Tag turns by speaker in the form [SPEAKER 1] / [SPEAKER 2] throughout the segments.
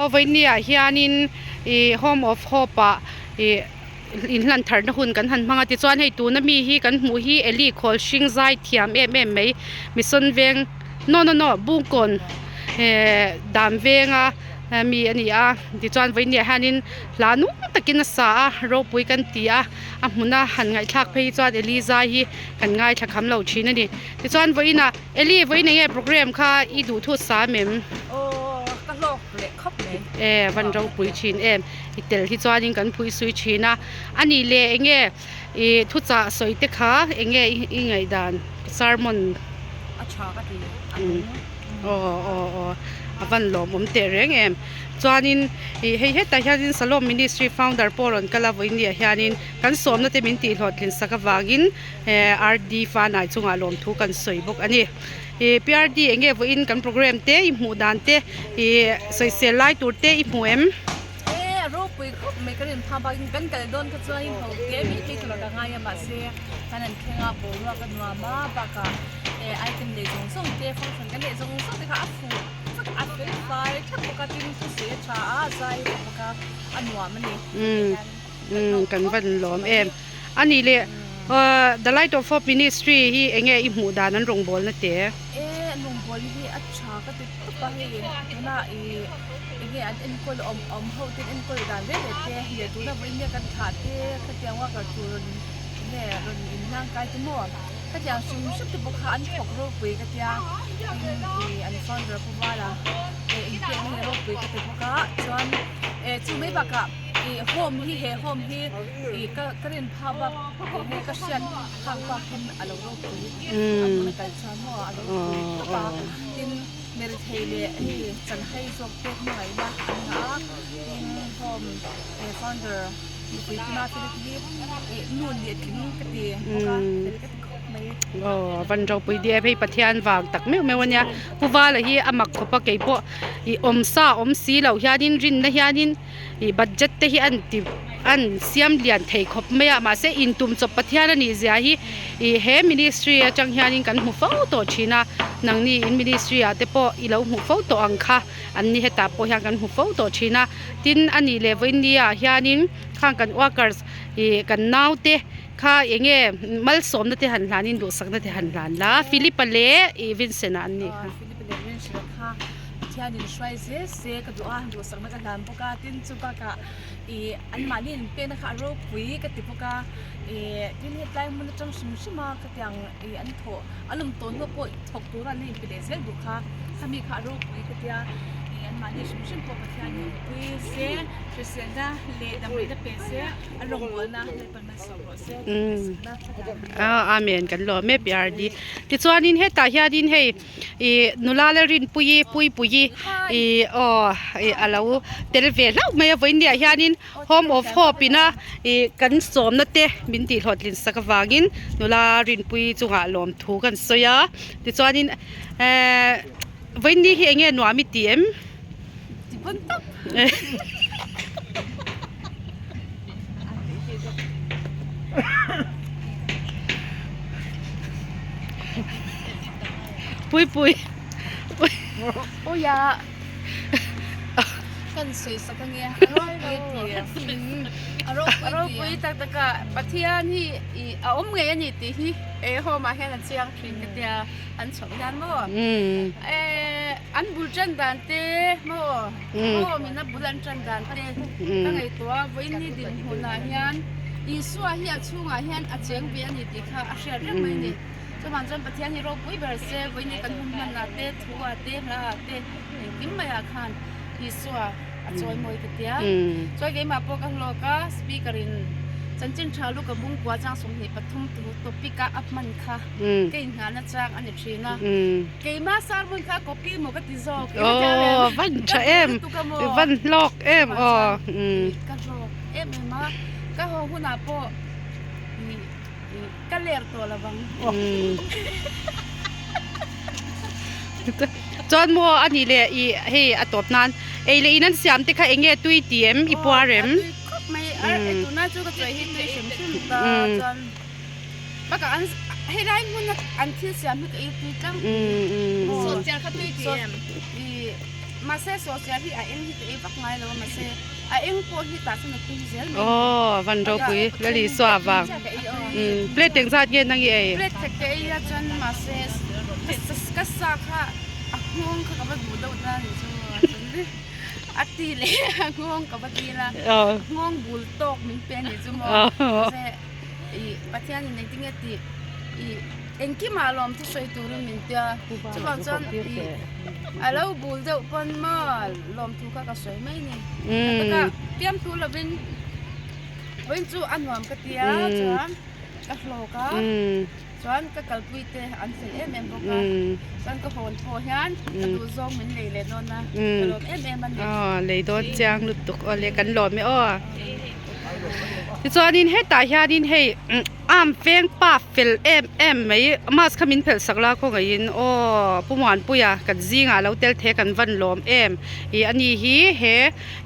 [SPEAKER 1] Aw vawinia hianin ih home of hope ah ih inhlan tharna hun kan han hmang a tichuan hei tuna mi hi kan hmuh hi Eli khawl hring zai thiam em em mai mission veng no no no bungkawn ehh dan venga mi a ni a tichuan vawinia hianin hla nung takin a sa a ropui kan ti a a hmuna han ngaihthlak phei chuan Eli zai hi kan ngaithla kham lo thin a ni tichuan vawiinah Eli vawiin enge program kha i duh thut sa em em?
[SPEAKER 2] Aw ka hlawk leh khawp mai.
[SPEAKER 1] E van ropui thin em i tel hi chuanin kan phui sui thin a ani le enge i thuchah sawi te kha enge i ngaihdan sermon
[SPEAKER 2] a tha ka ti a nung.
[SPEAKER 1] Aw aw aw a van lawmawm teh reng em chuanin ih hei hetah hianin Salom Ministry founder pawh rawn kal a vawiin hianin kan sawmna te min tih hlawhtlin sak avangin eh RD Fanai chungah lawmthu kan sawi bawk a ni ih PRD eng nge vawiin kan program te i hmuh dan te ih sawisel lai tur te i hmu em?
[SPEAKER 2] E a ropui khawp mai ka rin phak bakin kan kal dawn kha chuanin ho te mai phei tur ka ngai a mahse kan han thleng a boruak a nuam a bakah eh item nei zawng zawng te function kan neih zawng zawng te kha a fuh vek a fel fai thlap bawk a tin thusei a tha a zai a tha bawk a a nuam a ni
[SPEAKER 1] umm kan van lawm em a nih leh ahh the light of hope ministry hi eng nge i hmuh dan an rawngbawlna te.
[SPEAKER 2] E an rawngbawlna hi a tha ka ti tawp a hei tunah ih eng nge an enkawl awm awm ho te an enkawl dan reng reng te leh tuna vawiin nge kan thlah te khatiang worker tur rawn eng nge rawn inhlang kai te maw khatiang hrim hrim te pawh kha an thawk ropui ka tia tin ih an founder pawh vala eh inpekna hi ropui ka ti bawk a chuan eh chu mai bakah ih home hi he home hi ih ka ka rin phak bak eng nge ka hriat phak bakin a lo ropui a hmun a kal chuan maw a lo ropui khawp a tin Hmelthei leh hei chanhai zawk te hmangaihna an ngah a, tin home eh founder nupui tuna te hi eh nu nih tling ka ti bawk a, fel ka ti khawp mai.
[SPEAKER 1] Aw van ropui diai phei Pathian vang tak meuh meuh ania Pu Vala hi a mak khawp a keipawh ih awm sa awm si loh hianin rinna hianin ih budget te hi an ti an siam lian thei khawp mai a mahse intum chawp Pathian a nih zia hi ih he ministry atang hianin kan hmu fo tawh thin a nangni in ministry ah te pawh i lo hmuh fo tawh ang kha an ni hetah pawh hian kan hmu fo tawh thin a tin a nih leh vawiin ni ah hianin khang kan workers ih kan nau te kha eng nge malsawmna te han hlanin duhsakna te han hlan la Philip-a leh ih Vincent-a an nih kha.
[SPEAKER 2] Pathianin hruai zel se ka duh a, duhsakna ka hlan bawk a, tin chu bakah ih anmahni inpekna kha a ropui ka ti bawk a, ih tin hetlai hmun atang hrim hrim a khatiang ih an thawh an awm tawh hnu pawh thawk tura an la inpe leh zel duh kha khami kha a ropui ka tia ih anmahni hrim hrim pawh Pathianin awmpui se hriselna leh damdawiina pe se a rawngbawlna Lalpan malsawm rawh se tih duhsakna ka hlan bawk.
[SPEAKER 1] Amen kan lawm e PRD tichuanin hetah hianin hei. Ih nula la rinpuii puipuii ih aw ih a lo tel ve hlauh mai a vawiin niah hianin home of hope ina ih kan sawmna te min tih hlawhtlin sak avangin nula rinpuii chungah lawmthu kan sawi a tichuanin ehh vawiin ni hi eng nge nuam i ti em? Pui pui
[SPEAKER 2] Oia kan sawi sak ange a ropui tak tak a Pathian hi a awm ngei a ni tih hi he home ah hian a chiang thin ka tia an chhoh hian maw an bul tan dan te maw home in a bul an tan dan te ka ngaihtuah a vawiin ni dinhmunah hian Isua hi a chhungah hian a cheng ve a ni tih kha a hriat reng mai a ni. Chuvang chuan Pathian hi ropui ber se, vawiin kan hun hmanah te, thu-ah te, hla-ah te, engkim maiah khan Isua a chawi mawi ka tia. Chuan keimah pawh ka hlawk a, speaker in chanchin tha lu ka bung kua chang 23 tu topic a a hman kha ka inngahna chang a ni thin a. Keimah sermon kha copy maw ka ti zawk.
[SPEAKER 1] Aw, van tha em, van hlawk em aw.
[SPEAKER 2] Ka hlawk em em a, ka haw hunah pawh Ka ler tawh lo vang.
[SPEAKER 1] Chuan maw a nih leh i hei a tawp nan ei leh in an siam te kha eng nge tui ti em i puar em?
[SPEAKER 2] Aw a tui khawp mai a tuna chu ka chawi hi tui hrim hrim ta chuan bakah an helai hmuna an thil siam hi ka ei tui tlang pui. Sawt chiar kha tui ti em? Mahse sawhchiar hi a eng hi ka ei vak ngai lo a mahse a eng pawh hi tah chuan a tui zel mai.
[SPEAKER 1] Aw van ropui Lalisua vang plate eng zat nge nang i ei?
[SPEAKER 2] Plate khat ka ei a chuan mahse ka sa kha a nghawng kha ka va duh deuh ta ni chu a ti leh a nghawng ka va dil a nghawng bul tawk min pe ni chu maw mahse ih Pathian in engtin nge tih ih engkimah lawm thusawi turin min tia chuvang chuan ih a lo bul deuh pawn maw lawmthu kha ka sawi mai ni taka fiamthu lovin vawiin chu a nuam ka tia chuan ka hlawk a chuan ka kalpui te an fel em em bawk a chuan ka hawn pawh hian ka duh zawng min lei leh dawn a ka lawm em em a ni.
[SPEAKER 1] Aw lei dawn chiang lutuk aw le kan lawm e aw. Tichuanin hetah hianin hei arm veng pa fel em em mai mask kha min phelh sak la khawngaihin aw Pu Muanpuia kan zingah lo tel the kan van lawm em ih ani hi he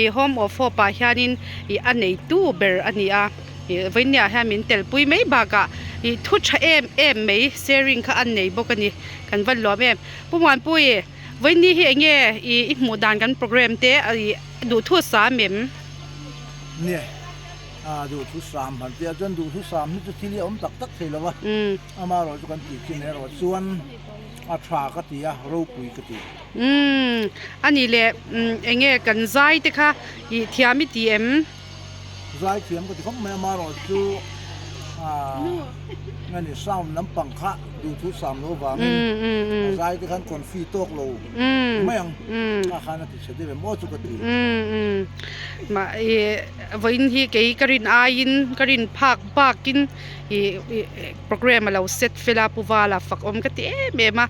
[SPEAKER 1] ih home of hope ah hianin ih a neitu ber a ni a ih vawinia hian min telpui mai bakah ih thu tha em em mai sharing kha a nei bawk a ni kan van lawm em Pu Muanpui vawiini hi eng nge ih i hmuh dan kan programme te ih duhthu sam em.
[SPEAKER 3] Nia, a duhthusam han tia chuan duhthusam hi chu thil hi a awm tak tak thei lo va, amaherawh chu kan tih chin erawh chuan a tha ka ti a, ropui ka ti.
[SPEAKER 1] Umm, a nih leh eng nge kan zai te kha i thiam i ti em?
[SPEAKER 3] Zai thiam ka ti khawp mai, amaherawh chu a ni sound lampang kha duhthusam lo vangin a zai te khan confi tawk lo mai ang. A khan a ti chhe deuh em aw chu ka ti.
[SPEAKER 1] Mah i vawiin hi kei ka rin aiin ka rin phak bakin ih program a lo set fel a Pu Vala fak awm ka ti em em a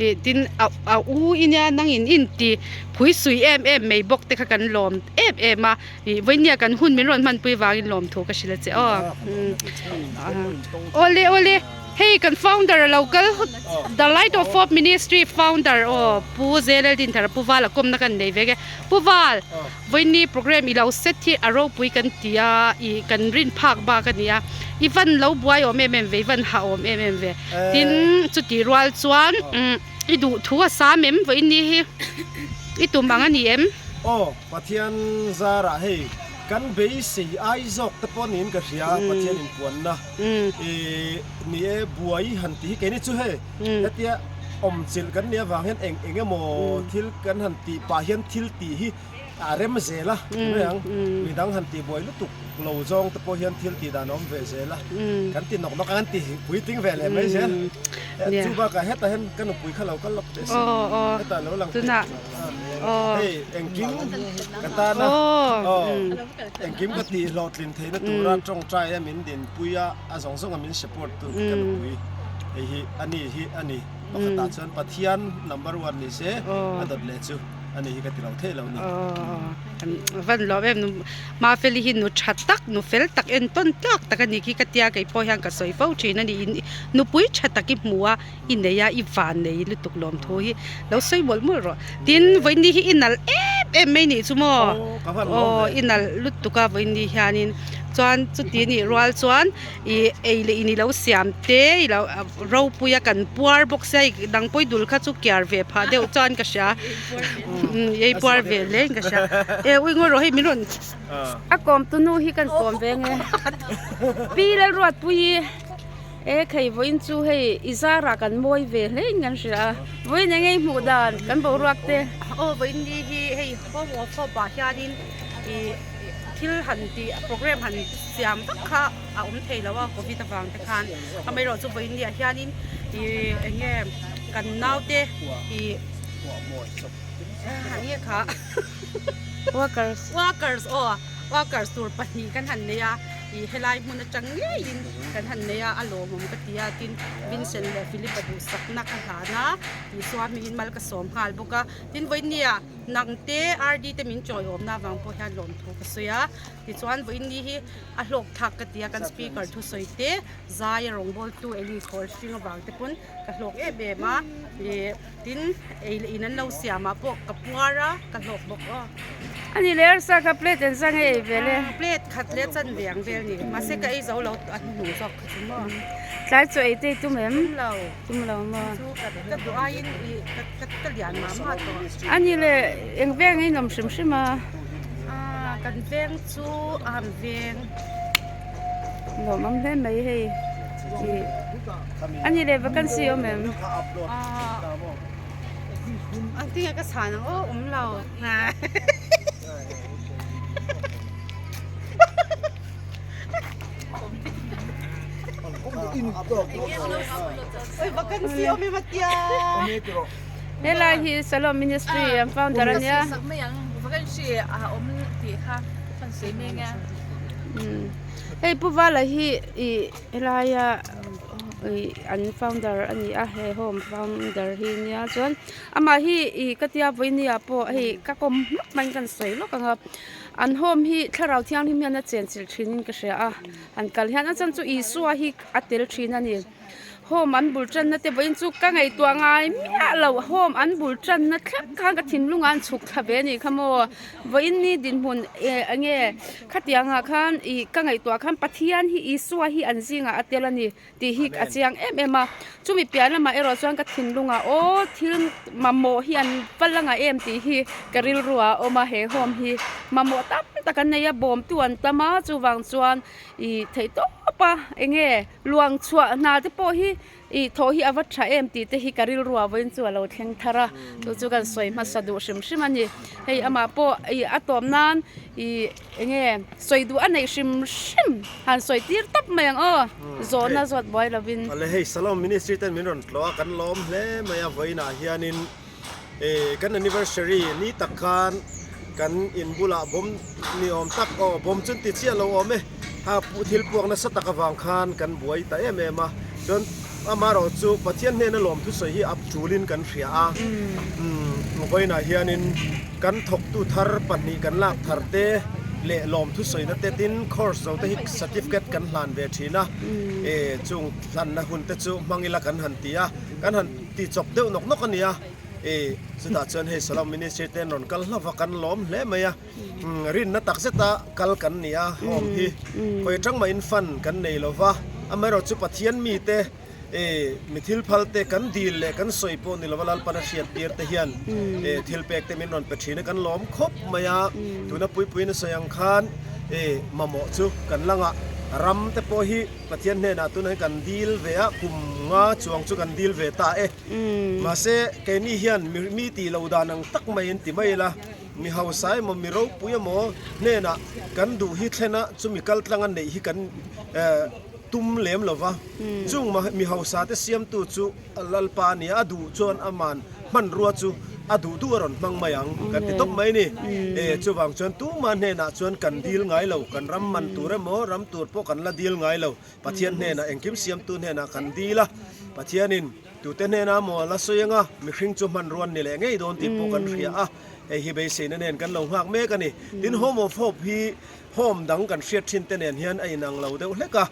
[SPEAKER 1] ih tin a a u i nia nangin in ti phui sui em em mai bawk te kha kan lawm em em a ih vawiin kan hun min rawn hmanpui vangin lawmthu ka hrilh a che aw awle awle. Hei kan founder a lo kal The Light of Hope Ministry founder aw Pu Zelel Dinthar Pu Val a kawmna kan nei vek e. Pu Val, vawiini program i lo set hi a ropui kan ti a, ih kan rin phak bak a ni a, i van lo buai awm em em ve, i van hah awm em em ve. Tin, chutih rual chuan i duh thu a sam em vawiini hi i tum ang a ni em?
[SPEAKER 4] Aw, Pathian zarah hei kan beisei ai zawk te pawh niin ka hria, Pathian inpuanna. I ni e, buai han tih hi keini chu hei hetia awmchilh kan nih avang hian eng eng emaw thil kan han tih pah hian thil tih hi a rem zel a ti mai ang. Midang han tih buai lutuk lo zawng te pawh hian thil tih dan a awm ve zel a, kan ti nawk nawk a, kan ti puitling ve leh mai zel. Chu bakah hetah hian ka nupui kha lo kal lawk teh se, hetah lo lang teh hei engkim ka tan a aw. Engkim ka tih hlawhtlin theihna tura tawngtai a min dinpui a, a zawng zawng a min support tu ka nupui hei hi a ni hi a ni. Pakhatah chuan Pathian number one ni se a dawt leh chu a ni hi ka ti lo theih lo ni.
[SPEAKER 1] Van lawm em nu Mafeli hi nu tha tak nu fel tak entawn tlak tak a ni khi ka tia kei pawh hian ka sawi fo thin a ni. Nupui tha tak i hmu a i nei a i van nei lutuk lawm thu hi lo sawi mawlh mawlh rawh tin vawiini hi i nalh em em mai nih chu maw aw i nalh lutuk a vawiini hianin chuan chuti nih rual chuan ih ei leh in i lo siam te i lo ropui a kan puar bawk sia i dang pawi dul kha chu kiar ve phah deuh chuan ka hria ei puar ve hle in ka hria e ui ngawi rawh hei min rawn
[SPEAKER 2] a kawm tu nu hi kan kawm ve nge pi Lalruatpuii. E khei vawiin chu hei i zarah kan mawi ve hle in kan hria a, vawiin eng nge i hmuh dan kan boruak te?
[SPEAKER 1] Aw vawiin ni hi hei home of hope ah hianin ih thil han tih program han siam vak kha a awm thei lo a covid avang te khan amaherawh chu vawiin ni ah hianin ih eng nge kan naute ih eng nge kha
[SPEAKER 2] workers
[SPEAKER 1] workers aw workers tur pahnih kan han nei a. Ih helai hmun atang ngeiin kan han nei a, a lawmawm ka ti a, tin Vincent leh Philip-a duhsakna ka hlan a, Isua hmingin mal ka sawm nghal bawk a, tin vawiinnia nangte RD te min chawiawmna avang pawh hian lawmthu ka sawi a, tichuan vawiinni hi a hlawk thlak ka ti a, kan speaker thusawi te zai a rawngbawltu Eli khawl hring avang te pawn ka hlawk em em a, ih tin ei leh in an lo siam ah pawh ka puar a, ka hlawk bawk aw.
[SPEAKER 2] A ni leh arsa kha plate an zang ei ve le.
[SPEAKER 1] Plate khat leh chan ve ang vel ni. Mahse ka ei zo lo a hnuhnung zawk kha chu maw.
[SPEAKER 2] Tlai chu ei te i tum em?
[SPEAKER 1] Tum lo.
[SPEAKER 2] Tum lo maw?
[SPEAKER 1] Chu ka duh aiin i ka lian mah mah tawh.
[SPEAKER 2] A ni leh
[SPEAKER 1] eng veng in awm hrim hrim a. Ah kan veng chu a han veng lawmawm hle mai hei ih a ni leh vacancy awm em?
[SPEAKER 5] Ang tinge ka chhan ang aw awm lo.
[SPEAKER 1] Helai hi Shalom Ministry an founder a nia. Hei Pu Vala hi ih helaia ih an founder a ni a he home founder hi nia chuan amah hi ih ka tia vawinia pawh hei ka kawm hlawk maiin ka sawi lawk ang a. An home hi thlarau thianghlim hian a chenchilh thinin ka hria a, an kal hian a chhan chu Isua hi a tel thin a ni. Home an bul tanna te vawiin chu ka ngaihtuah ngai miah lo, home an bul tanna thlap khan ka thinlungah an chhuk thla ve a nih kha maw. Vawiin ni dinhmun eh eng nge khatiangah khan ih ka ngaihtuah khan Pathian hi Isua hi an zingah a tel a ni. tih hi a chiang em em a chumi piah lamah erawh chuan ka thinlungah aw thil mamawh hi an va la ngah em tih hi ka rilru ah a awm a he home hi mamawh tam tak an nei a bawmtu an tam a chuvang chuan ih theih tawp a eng nge luang chhuah hna te pawh hi ih thawh hi a va tha em tih te hi ka rilru ah vawiin chu a lo thleng thar a chu chu kan sawi hmasa duh hrim hrim a ni hei amah pawh ih a tawp nan ih. Enge sawi duh a neih hrim hrim han sawi tir tawp mai ang aw zawhna zawt buai lovin.
[SPEAKER 4] Awle hei Salom Ministry ten min rawn tlawh a kan lawm hle mai a vawiinah hianin eh kan anniversary ni tak khan kan in bulah bomb ni awm tak aw bomb chu ti chiah lo awm e ha thil puak nasa tak avang khan kan buai ta em em a chuan amaherawh chu Pathian hnena lawm thusawi hi a tulin kan hria a vawiinah hianin. Kan thawktu thar pahnih kan lak thar te leh lawmthu sawina te tin course zo te hi certificate kan hlan ve thin a, e chung hlanna hun te chu hmang ila kan han ti a, kan han ti chawp deuh nawk nawk a nia, e chutah chuan hei Salom Ministry te an rawn kal hlauh va kan lawm hle mai a, rinna tak zeta kal kan ni a home hi khawi atang mahin fund kan nei lo va, amaherawhchu Pathian mite. E, mi thil phal te kan dil leh kan sawi pawh ni lova Lalpan a hriat tir te hian e, thil pek te min rawn pe thin a kan lawm khawp mai a, tuna puipuiin a sawi ang khan e, mamawh chu kan la ngah ram te pawh hi Pathian hnenah tunah hian kan dil ve a, kum nga chuang chu kan dil ve ta e. Mahse, keini hian mi tih loh dan ang tak maiin ti mai ila, mi hausa emaw mi ropui emaw hnenah kan duh hi thlen a, chumi kaltlanga neih hi kan e, tum lem lo va, chung mi hausa te siamtu chu Lalpa a ni a, a duh chuan aman hmanrua chu a duh duh a rawn hmang mai ang kan ti tawp mai a ni. E, chuvang chuan tuma hnenah chuan kan dil ngai lo, kan ram man tur emaw ram tur pawh kan la dil ngai lo, Pathian hnenah engkim siamtu hnenah kan dil a, Pathianin tute hnenah maw la sawi anga mihring chu hmanrua an ni leh ngei dawn tih pawh kan hria a, hei hi beiseina nen kan lo nghak mek a ni. Tin, Home of Hope hi Home dang kan hriat thin te nen hian a inang lo deuh hlek a,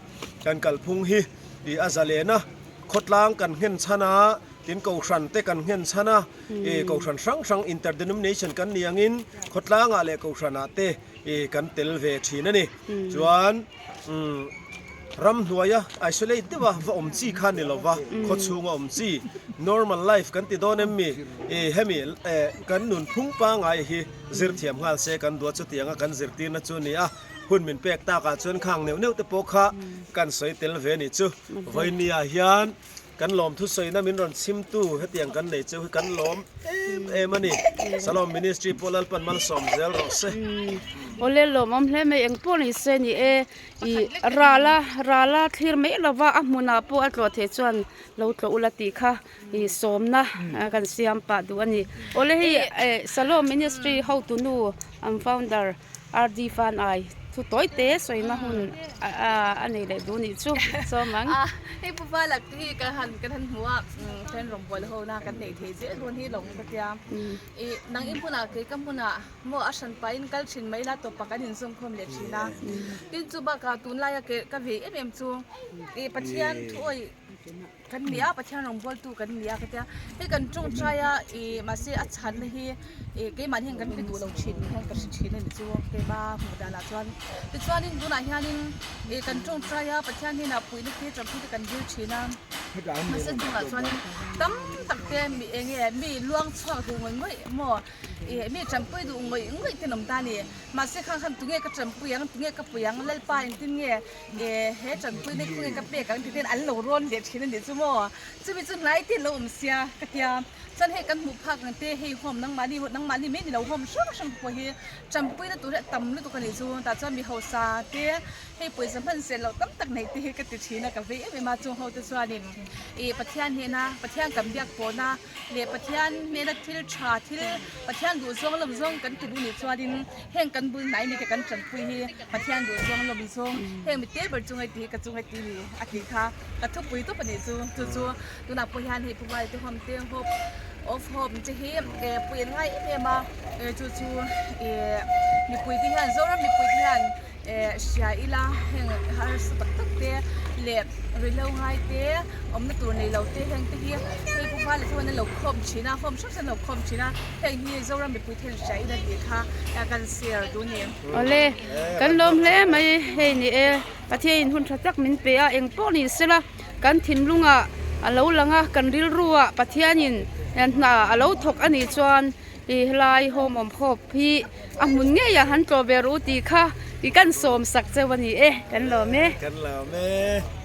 [SPEAKER 4] kan kalphung hi ih a zalen a, khawtlang kan nghen chhan a, tin kohhran te kan nghen chhan a, ih kohhran hrang hrang interdenomination kan ni angin khawtlangah leh kohhranah te ih kan tel ve thin a ni. Chuan umm ramhnuaia isolate deuha va awm chi kha ni lova, khawchhunga awm chi normal life kan ti dawn em mi ih hemi eh kan nunphung pangngai hi Zirthiam nghal se kan duat chutianga kan zirtirna chu a ni a, hun min pek takah chuan khang neuh neuh te pawh kha kan sawi tel ve a nih chu. Vawinia hian kan lawmthu sawina min rawn chhimtu hetiang kan nei cheu hi kan lawm em em a ni. Salom Ministry pawh Lalpan malsawm zel rawh se.
[SPEAKER 1] Awle lawmawm hle mai eng pawh ni se ni e ih rala rala thlir mai lova a hmunah pawh a tlawh theih chuan lo tlawh ula tih kha Ih sawmna kan siam pah duh a ni. Awle hei eh Salom Ministry hotunu an founder RD Fan Ai thu tawi te sawina hun a nei leh duh nih chu sawm ang.
[SPEAKER 2] Hei Pu Valak te hi kan han kan han hmu a friend rawngbawlh ho na kan neih theih zel dawn hi lo ka tia. Ih nang i hmunah kei ka hmunah maw a hran pahin kal thin mai la tawpa kan inzawmkhawm leh thin a. Tin chu bakah tunlaia ka vei em em chu ih Pathian thu awih Kan ni a, Pathian rawngbawltu kan ni a ka tia. Hei kan tawngtai a ih mahse a chhanna hi ih keimah hian kan pe duh lo thin hian ka hre thin a ni chu keima hmuh danah chuan. Tichuanin tunah hianin ih kan tawngtai a Pathian hnenah puihna te tanpui te kan dil thin a. Mahse chungah chuanin tam tak te mi enge mi luang chhuak duh ngawih ngawih maw ih mi tanpui duh ngawih ngawih te an awm ta a ni mahse khang khan tunge ka tanpui ang tunge ka pui ang Lalpa engtin nge ih he tanpui na hi khawnge ka pek ang tih ten an lo rawn leh thin a nih chu maw chumi chu hnai te an lo awm sia ka tia chuan hei kan hmuh phak ang te hei home nangmahni nangmahni mai ni lo home hrang hrang te pawh hi tanpui na tur hi a tam lutuk a nih chu tah chuan mi hausa te Hei pawisa hman sel loh tam tak neih te hi ka ti thin a, ka vei em em a, chung ho te chuanin ih Pathian hnena Pathian kan biak pawhna leh Pathian hnena thil tha thil Pathian duh zawng lawm zawng kan ti duh nih chuanin heng kan bul hnai mite kan tanpui hi Pathian duh zawng lawm zawng heng mi te ber chunga i tih hi ka chunga i ti ni a tih kha ka thupui tawp a nih chu chu chu tunah pawh hian hei Pu Valte home te hope of home te hi eh pui an ngai em em a chu chu ih mipui te hian Zoram mipui te hian. Eh hria ila heng harsa tak tak te leh ruihhlo ngai te awmna tur nei lo te heng te hi hei pu val ah chuan an lo khawm thin a home hrang hrang an lo khawm thin a heng hi Zoram mipui te hian hria ila tih kha kan share duh a ni.
[SPEAKER 1] Awle kan lawm hle mai hei ni e Pathian in hun tha tak min pe a eng pawh ni sela kan thinlungah a lo lang a kan rilru ah Pathian in hna a lo thawk a nih chuan Ih helai home awm khawp hi a hmun ngei ah han tlawh ve ru tih kha i kan sawm sak cheu a ni e, kan lawm e.
[SPEAKER 4] Kan lawm e.